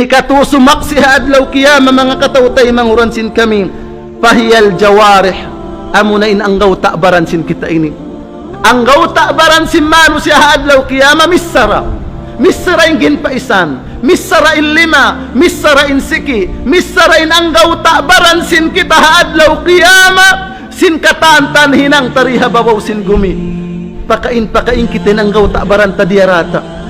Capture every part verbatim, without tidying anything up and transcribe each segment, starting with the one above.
Hikatu sumaksi' ha adlaw qiyamah, manga kataw-taymanghuran sin kami, فهي الجوارح, amuna in anggawta' baran sin kita ini. Anggawta' baran sin manusiya' ha adlaw qiyamah, michara. Michara in ginpaisan, michara in lima, michara in siki, michara in anggawta' baran sin kita ha adlaw qiyamah, sin katan-katan hinang ta di ha babaw sin gumi. Pakain-pakain kita in anggawta' baran ta diyarata.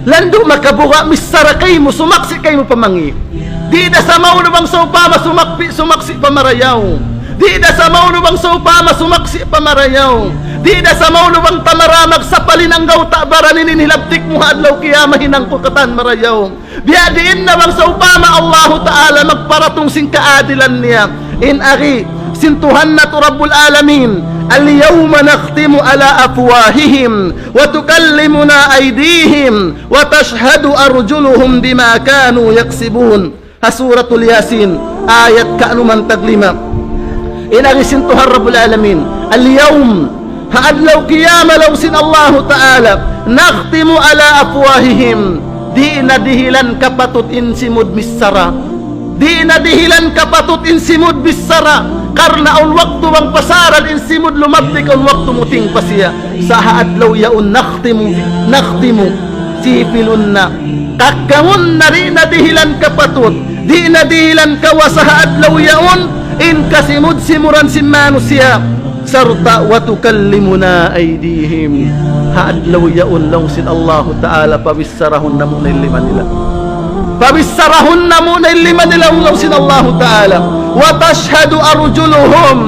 Landu' makabuga', michara kaymu, sumaksi' kaymu pa mangi'. Di' da samaunu bang sawpama sumakpi, sumaksi' pa marayaw. Di' da samaunu bang sawpama sumaksi' pa marayaw. Di' da samaunu bang tamara magsapal in anggawta' baran ini, in hilabtik mu ha adlaw qiyamah hinang ku katan marayaw. Biya' diin na bang sawpama Allahu Ta'ala magparatung sin kaadilan niya. In agi sin Tuhan natu' Rabbul Alamin, اليوم نختم على أفواههم وتكلمنا أيديهم وتشهد أرجلهم بما كانوا يكسبون. Ha Suratul Yasin, ayat kanuman taglima. In agi sin Tuhan Rabbul Alamin, اليوم, ha adlaw qiyamah laung sin Allahu Ta'ala, نختم على أفواههم, di' na dihilan kapatut in simud michara. Di' na dihilan kapatut in simud michara. Karna' awn waktu bang pasaran in simud lumabtik, awn waktu muting pa siya. Sa' ha adlaw yaun نختم, نختم, sipilun na. Kakkamun na, di' na dihilan kapatut, di' na dihilan kawasa ha adlaw yaun, in kasimud-simuran sin manusiya'. Sarta' وتكلمنا أيديهم. Ha adlaw yaun laung sin Allahu Ta'ala, pabissarahun namu' na in lima nila. Pabissarahun namu' na in lima nila laung sin Allahu Ta'ala. وتشهد أرجلهم.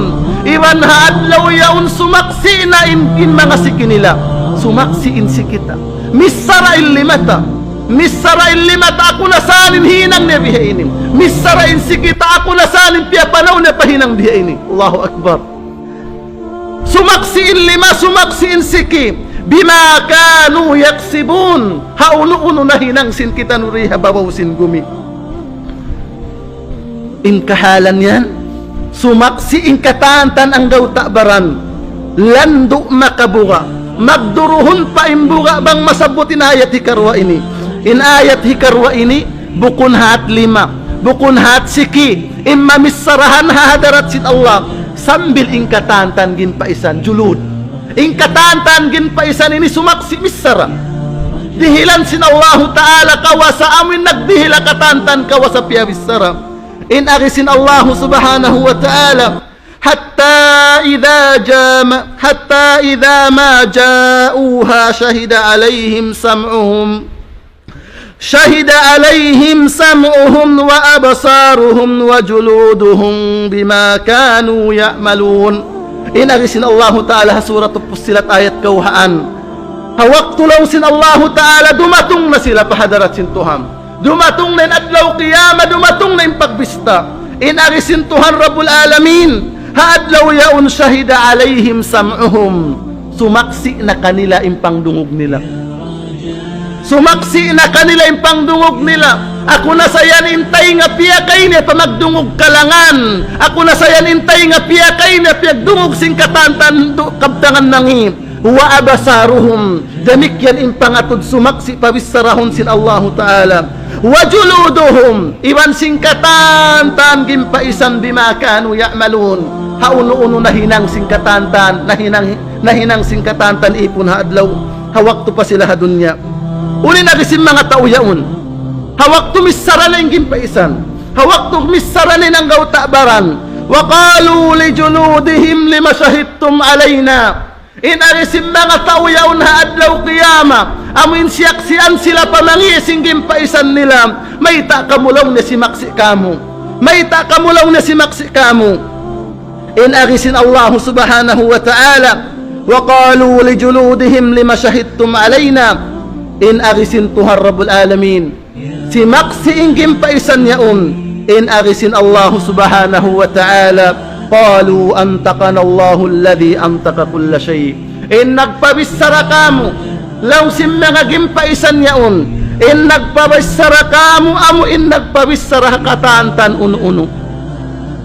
Iban ha adlaw yaun sumaksi' na in, in manga siki nila. Sumaksi' in siki ta. Michara in lima ta. Michara in lima ta, aku na saan in hinang niya bihaini. Michara in siki ta, aku na saan in piyapanaw niya pa hinang bihaini. Allahu Akbar. Sumaksi' in lima, sumaksi' in siki. بما كانوا يكسبون. Ha unu-unu nahinang sin kitaniyu di ha babaw sin gumi. In kahalan yan, sumaksi' in katan-katan anggawta' baran, landu' makabuga', magduruhun pa in buga' bang masabbut in ayat hikaruwa ini. In ayat hikaruwa ini, bukun hat lima, bukun hat siki, in mamissarahan ha hadarat sin Allah, sambil in katan-katan ginpaisan, julud. In katan-katan ginpaisan ini sumaksi' missara. Dihilan sin Allahu Ta'ala kawasa amu in nagdihil ha katan-katan kawasa piyabissara. In agi sin Allahu Subhanahu wa Ta'ala, حتى إذا جام-، حتى إذا ما جاءوها شهد عليهم سمعهم شهد عليهم سمعهم وأبصارهم وجلودهم بما كانوا يعملون. In agi sin Allahu Ta'ala ha Surat Fussilat ayat kawhaan. Ha waktu laung sin Allahu Ta'ala dumatung na sila pa hadarat sin Tuhan. Dumatung na in adlaw qiyamah, dumatung na in pagbista. In agi sin Tuhan Rabbul Alamin, ha adlaw yaun شهد عليهم سمعهم. Sumaksi' na kanila in pangdungug nila. Sumaksi' na kanila in pangdungug nila. Aku na sa yan in taynga piyakay niya pa magdungug kalangan. Aku na sa yan in taynga piyakay niya piyagdungug sin katan-katan tu-, kabtangan nangi'. وأبصارهم. Damikkiyan in pangatud sumaksi' pabissarahun sin Allahu Ta'ala. وجلودهم. Iban sin katan-katan ginpaisan بما كانوا يعملون. Ha unu-unu nahinang sin katan-katan, nahinang nahinang sin katan-katan ipun ha adlaw, ha waktu pa sila ha dunya. Unu in agi sin manga tau yaun? Ha waktu missara na in ginpaisan, ha waktu missara na in anggawta' baran, وقالوا لجلودهم لم شهدتم علينا. In agi sin manga tau yaun ha adlaw qiyamah, amu in siyaksian sila pa mangi' sin ginpaisan nila, mayta' kamu laung niya simaksi' kamu? Mayta' kamu laung niya simaksi' kamu? In agi sin Allahu Subhanahu wa Ta'ala, وقالوا لجلودهم لم شهدتم علينا. In agi sin Tuhan Rabbul Alamin, simaksi' in ginpaisan yaun. In agi sin Allahu Subhanahu wa Ta'ala, قالوا أنطقنا الله الذي أنطق كل شيء. In nagpabichara kamu, laung sin manga ginpaisan yaun, in nagpabichara kamu, amu in nagpabichara ha katan-katan unu-unu.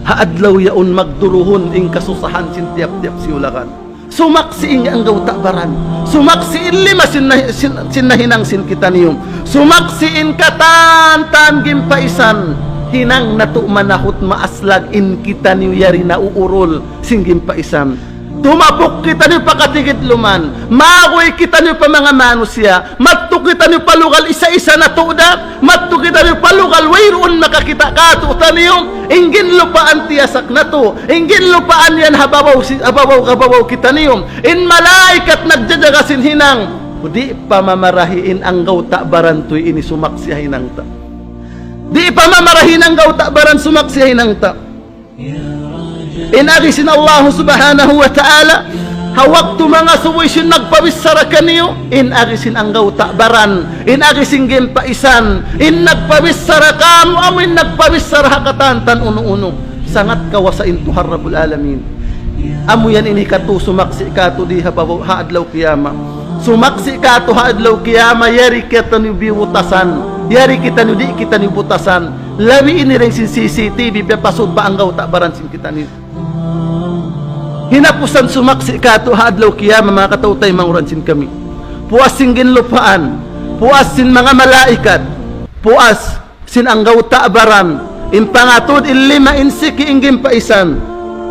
Ha adlaw yaun magduruhun in kasusahan sin tiyap-tiyap siyulakan. Sumaksi' in anggawta' baran. Sumaksi' in lima sin, na- sin, sin nahinang sin kitaniyu. Sumaksi' in katan-katan gimpaisan. Hinang natu' manahut maaslag in kitaniyu yari na uurul sin gimpaisan. Tumapuk kitaniyu pa katigidluman. Maguy kitaniyu pa manga manusiya'. Madtu kitaniyu pa lugal isa-isa natu' da. Madtu kitaniyu pa lugal wayruun makakita' kātu'niyu. In ginlupaan tiyasak natu'. In ginlupaan yan ha babaw si-, ha babaw, ha babaw kitaniyu. In malaikat nagjajaga sin hinang. Di' pa mamarahi in anggawta' baran tuy ini sumaksi' ha hinang ta. Di' pa mamarahi in anggawta' baran sumaksi' ha hinang ta. In agi sin Allah subhanahu wa ta'ala, ha waktu mangasubu sin nagpabichara kaniyu, in agi sin anggawta' baran, in agi sin gimpaisan, in nagpabichara kāmu', amu in nagpabichara ha katan-katan unu-unu. Sangat kawasa in Tuhan Rabbul Alamin. Amu yan in hikatu sumaksi' kātu' di ha babaw ha adlaw qiyamah. Sumaksi' kātu' ha adlaw qiyamah, yari kitaniyu biyutasan. Yari kitaniyu di' kitaniyu butasan. Labi ini dayn sin C C T V, piyapasud pa anggawta' baran sin kitaniyu. Hinapusan sumaksi' kātu' ha adlaw qiyamah, manga kataw-taymanghuran sin kami. Puas sin ginlupaan, puas sin manga malaikat, puas sin anggawta' baran, in pangatud, in lima, in siki, in gimpaisan.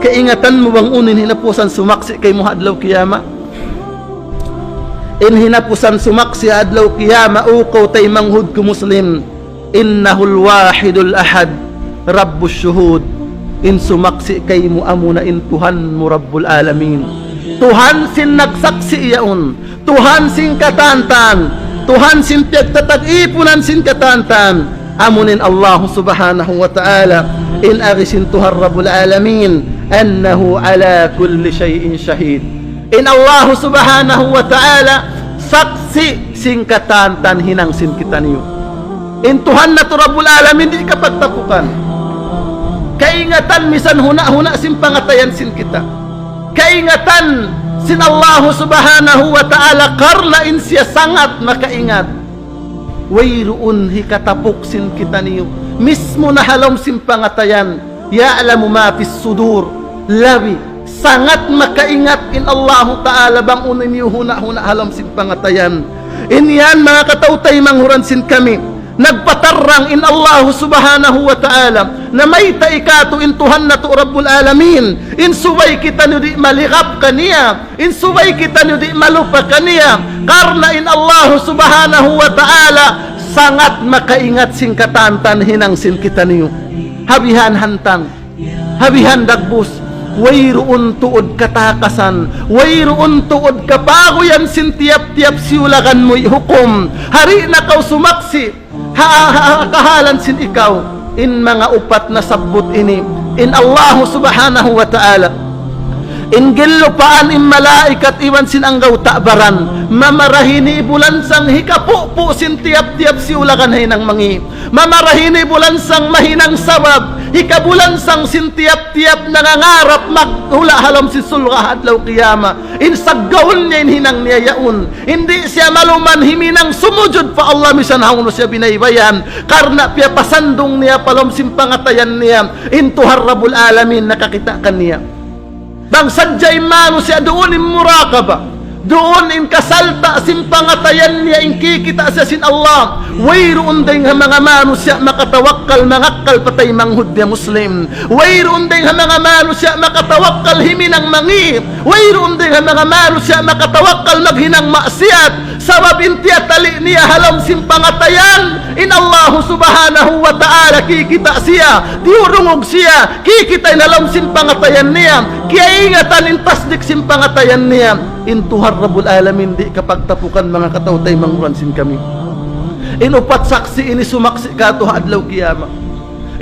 Kaingatan mu bang unu in hinapusan sumaksi' kaymu ha adlaw qiyamah? In hinapusan sumaksi' ha adlaw qiyamah, o kaw taymanghud ku Muslim, إنه الواحد الأحد رب الشهود. In sumaksi' kaymu amuna in Tuhan mu Rabbul Alamin. Tuhan sin nagsaksi' yaun. Tuhan sin katan-katan. Tuhan sin piyagtatag-ipunan sin katan-katan. Amu in Allah subhanahu wa ta'ala. In agi sin Tuhan Rabbul Alamin. أنه على كل شيء شهيد. In Allah subhanahu wa ta'ala saksi' sin katan-katan hinang sin kitaniyu. In Tuhan natu' Rabbul Alamin di' kapagtapukan. Kaingatan misan huna'-huna' sin pangatayan sin kita. Kaingatan sin Allah subhanahu wa ta'ala karna' in siya sangat makaingat. Wayruun hikatapuk sin kitaniyu. Mismu na ha lawm sin pangatayan. يعلم ما في الصدور. Labi sangat makaingat in Allahu Ta'ala bang unu in huna'-huna' ha lawm sin pangatayan. In yan, manga kataw-taymanghuran sin kami, nagpatarrang in Allahu Subhanahu wa Ta'ala, na mayta' kātu' in Tuhan natu' Rabbul Alamin, in subay kitaniyu di' maligap kaniya, in subay kitaniyu di' malupa kaniya, karna' in Allahu Subhanahu wa Ta'ala sangat makaingat sin katan-katan hinang sin kitaniyu. Ha bihan hantang, ha bihan dagbus, wayruun tuud katakasan, wayruun tuud kapaguyan sin tiyap-tiyap siyulagan mu hukum. Hari na kaw sumaksi', ha, ha, ha, kahalan sin ikaw, in manga upat nasabbut ini, in Allahu Subhanahu wa Ta'ala, in ginlupaan, in malaikat iban sin anggawta' baran, mamarahi ini bulansang hikapupu' sin tiyap-tiyap siyulagan hinang mangi'. Mamarahi ini bulansang mahinang sabab, hikabulansang sin tiyap-tiyap nangangarap maghula' ha lawm sin surga' ha adlaw qiyamah. In saggaun niya in hinang niya yaun. Di' siya maluman huminang sumujud pa Allah misan hawnu siya binaybayan. Karna' piyapasandung niya pa lawm sin pangatayan niya in Tuhan Rabbul Alamin nakakita' kaniya. Bang sadja in manusiya' duun in muraqabah, duun in kasalta' sin pangatayan niya in kikita' siya sin Allah. Wayruun dayng ha manga manusiya' makatawakkal mangakkal pa taymanghud niya Muslim. Wayruun dayng ha manga manusiya' makatawakkal huminang mangi'. Wayruun dayng ha manga manusiya' makatawakkal maghinang maksiyat. Sabab in tiyatali' niya ha lawm sin pangatayan, in Allahu Subhanahu wa Ta'ala kikita' siya, diyurungug siya, kikita' in ha lawm sin pangatayan niya, kiyaingatan in tasdik sin pangatayan niya. In Tuhan Rabbul Alamin di' kapagtapukan, manga kataw-taymanghuran sin kami. In upat saksi' ini sumaksi' kātu' ha adlaw qiyamah.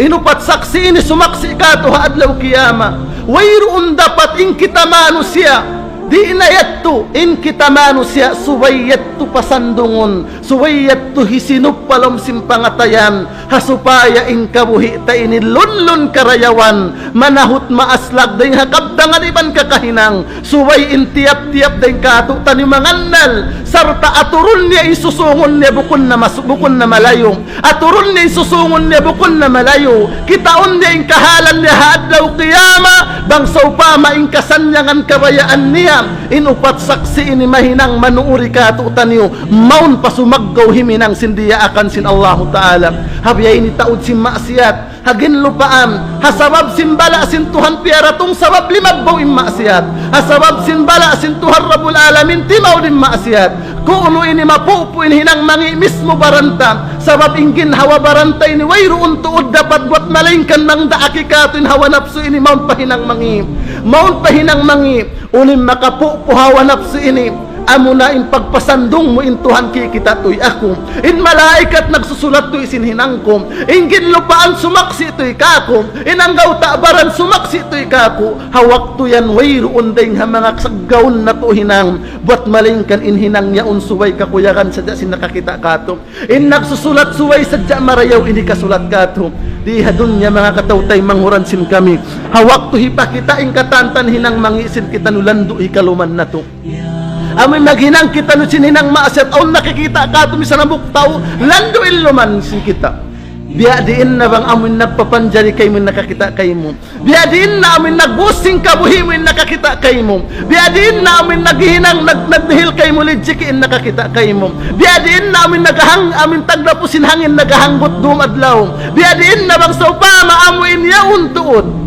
In upat saksi' ini sumaksi' kātu' ha adlaw qiyamah. Wayruun dapat in kita manusiya'. Di' na yadtu in kita manusiya' subay yadtu pasandungun, subay yadtu hisinup pa lawm sin pangatayan, ha supaya in kabuhi' ta ini lunlun karayawan, manahut maaslag dayng ha kabtangan iban kakahinang, subay in tiyap-tiyap dayng kātu'niyu mangannal, sarta' aturun niya in susungun niya bukun na mas-, bukun na malayu'. Aturun niya in susungun niya bukun na malayu'. Kitaun niya in kahalan niya ha adlaw qiyamah, bang sawpama in kasannyangan kabayaan niya, In upat saksi' ini mahinang manuuri kātu'niyu, mawn pa sumaggaw himinang sin diyaakan sin Allahu Ta'ala. Ha biya' ini taud sin maksiat, ha ginlupaan, ha sabab sin bala' sin Tuhan piyaratung sabab limabbaw in maksiat, ha sabab sin bala' sin Tuhan Rabbul Alamin timaud in maksiat. Kunu' ini mapupu' in hinang mangi' mismu baran ta, sabab in ginhawa baran ta ini wayruun tuud dapat buat malaingkan bang daaki kātu' in hawa napsu ini mawn pa hinang mangi', mawn pa hinang mangi'. Unu in makapupu' hawa napsu ini? Amuna in pagpasandung mu in Tuhan kikita' tuy aku. In malaikat nagsusulat tuy sin hinang ku. In ginlupaan sumaksi' tuy kāku'. In anggawta' baran sumaksi' tuy kāku'. Ha waktu yan wayruun dayng ha manga saggaun natu' hinang. Buat malaingkan in hinang yaun subay kakuyagan sadja sin nakakita' kātu'. In nagsusulat subay sadja marayaw in hikasulat kātu'. Di ha dunya manga kataw-taymanghuran sin kami. Ha waktu hipakita' in katantan hinang mangi' sin kitaniyu landu' hikaluman natu'. Amu in maghinang kitaniyu sin hinang maksiat awn nakikita' kātu' misan hambuuk tau, landu' in luman sin kita'. Biya' diin na bang amu in nagpapanjari kaymu in nakakita' kaymu. Biya' diin na amu in nagbuhus sin kabuhi' mu in nakakita' kaymu. Biya' diin na amu in naghihinang, nag-, nagdihil kaymu lijiki in nakakita' kaymu. Biya' diin na amu in naghahang-, amu in tagdapu sin hangin naghahanggut dum adlaw. Biya' diin na bang sawpama amu in yaun tuud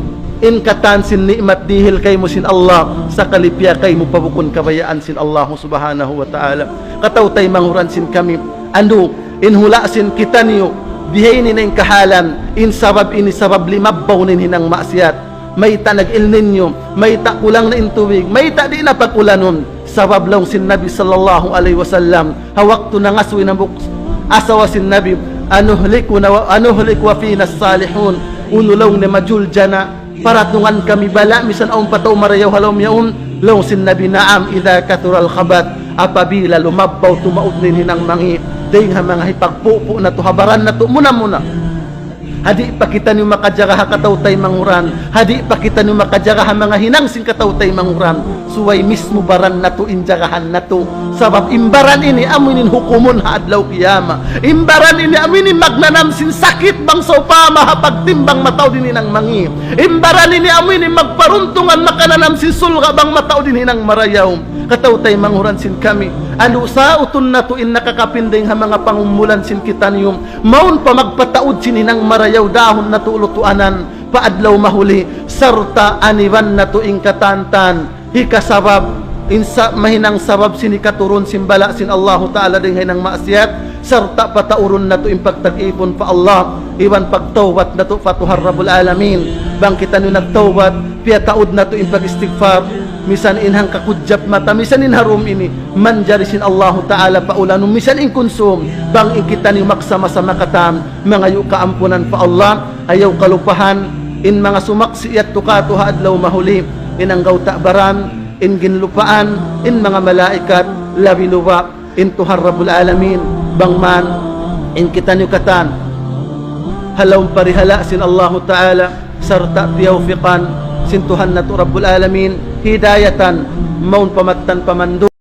in katan sin ni'mat dihil kaymu sin Allah, sakali piya kaymu pa bukun kabayaan sin Allah Subhanahu wa Ta'ala. Kataw-taymanghuran sin kami, andu', in hula' sin kitaniyu, bihaini na in kahalan, in sabab ini sabab limabbaw na in hinang maksiat. Mayta' nag-El Niño, mayta' kulang na in tubig, mayta' di' na pag-ulanun. Sabab laung sin Nabi sallallahu alayhi wasallam, ha waktu nangasubu in hambuuk asawa sin Nabi, "أنهلك و-، أنهلك وفينا الصالحون?" Unu laung niya, majuljana, paratungan kami bala', misan awn pa tau marayaw ha lawm yaun. Laung sin Nabi, "نعم، إذا كثر الخبث." Apabila lumabbaw tumaud na in hinang mangi', dayng ha manga hipagpupu' natu' ha baran natu' muna-muna. Ha di' pa kitaniyu makajaga ha kataw-taymanghuran, ha di' pa kitaniyu makajaga ha manga hinang sin kataw-taymanghuran, subay mismu baran natu' in jagahan natu'. Sabab in baran ini amu in hukumun ha adlaw kiyamat. In baran ini amu in magnanam sin sakit bang sawpama ha pagtimbang mataud in hinang mangi'. In baran ini amu in magparuntungan makananam sin surga' bang mataud in hinang marayaw. Kataw-taymanghuran sin kami, andu' sautun natu' in nakakapin dayng ha manga pangumulan sin kitaniyu. Mawn pa magpataud sin hinang marayaw, dahun natu' lutuanan pa adlaw mahuli, sarta' aniban natu' in katantan hikasabab, in sa-, mahinang sabab sin hikaturun sin bala' sin Allahu Ta'ala dayng ha hinang maksiat, sarta' pataurun natu' in pagtag-ipun pa Allah, iban pagtawbat natu' pa Tuhan Rabbul Alamin. Bang kitaniyu nagtawbat, piyataud natu' in pag-istighfar, misan in hangka kudjap mata, misan in ha dum ini, manjari sin Allahu Ta'ala paulanun, misan in kunsum, bang in kitaniyu magsama-sama katan, mangayu' kaampunan pa Allah, ayaw kalupahan, in manga sumaksi' yadtu kātu' ha adlaw mahuli, in anggawta' baran, in ginlupaan, in manga malaikat, labi-labi, in Tuhan Rabbul Alamin, bang man, in kitaniyu katan, ha lawm parihala' sin Allahu Ta'ala, sarta' tiyawfiqan sin Tuhan natu' Rabbul Alamin, hidayatan, mawn pa mattan pamandu'.